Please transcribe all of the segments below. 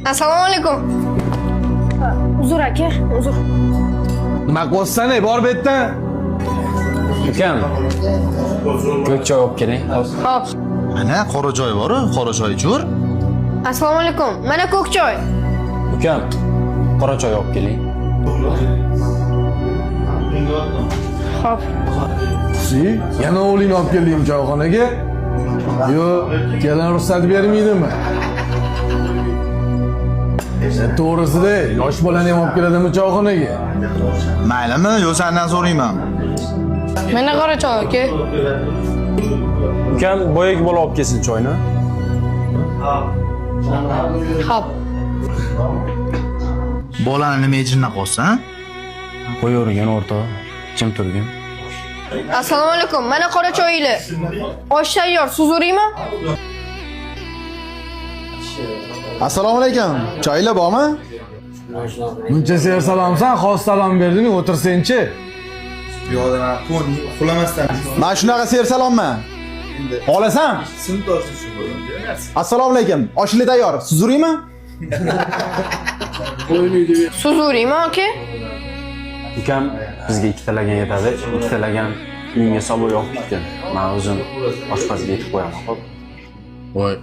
Assalomu alaykum. Uzr aka, uzr. Nima qilyapsan, ey, bor bu yerdan. Ukam, ko'k choy olib keling. Hop. Mana qora joy bor-u, qora choy ichur. Assalomu alaykum. Mana ko'k choy. Ukam, qora choy olib keling. Hop. Si, yana o'g'lingni olib keldingmi choyxonaga? Yo'q, kelin ruxsat bermaydimi? To'g'risida, yosh bolani ham olib keladimi choyxonaga? Maylimi, yo sendan so'rayman. Mana qora choy aka. Ukam, boyagi bola olib kelsin choyni. Hop. Bolani nima jinna qolsan? Qo'yavergin o'rtoq, jim turgin. Assalomu alaykum. Mana qora choyinglar. Osh tayyor, suzuraymi? Assalomu alaykum. Choylar bormi? Buncha sersalomsan, xos salom berding, o'tirsangchi. Men shunaqa sersalomman. Olasan? Assalomu alaykum. Oshli tayyor. Suzuraymi? Suzuraymi aka? Ukam, bizga ikkita lagan yetadi. Ikkita lagan uyingga solib olib ketgin. Men o'zim oshpazga yetib qo'yaman, xo'p? Voy,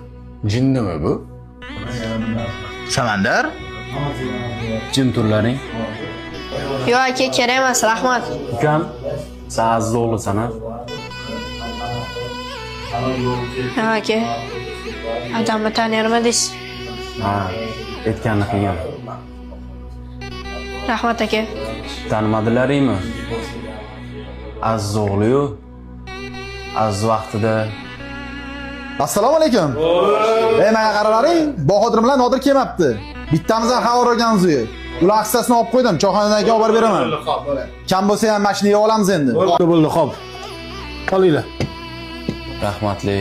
jinnimi bu? Samandar? Jim turlaring. Yo'q aka, kerak emas, rahmat. Ukam, sen aziz o'g'lisan, ha? Ha aka. Odamni tanirmidingiz? Ha, aytganini qilgin. Rahmat aka. Tanimadilaringmi? Aziz o'g'li-yu. Aziz vaqtida Assalomu alaykum. Ey, menga qaralaring, Bahodir bilan Nodir kelmabdi. Bittamizdan xabar olganmiz uyi. Ular aksiyasini olib qo'ydim, choyxonadan keyin olib borib beraman. Kam bo'lsa ham mashina yeb olamiz endi. Bo'ldi, xo'p. Qolinglar. Rahmatli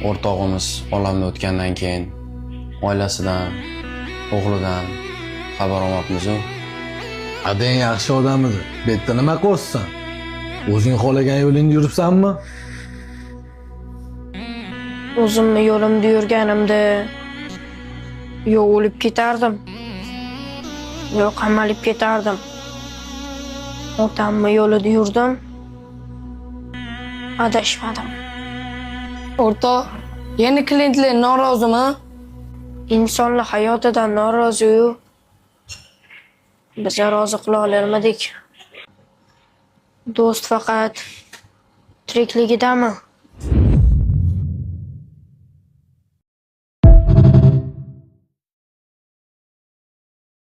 o'rtog'imiz olamdan o'tgandan keyin oilasidan, o'g'lidan xabar olmabmiz-u. Adang yaxshi odam edi. Bu yerda nima qilyapsan? O'zing xohlagan yo'lingda yuribsanmi? O'zimni yo'limda yurganimda yo o'lib ketardim, yo qamalib ketardim. Otamni yo'lida yurdim, adashmadim. O'rtoq, yana klientlar norozimi? Insonlar hayotidan norozi-yu, biz rozi qila olmadik. Do'st faqat tirikligidami?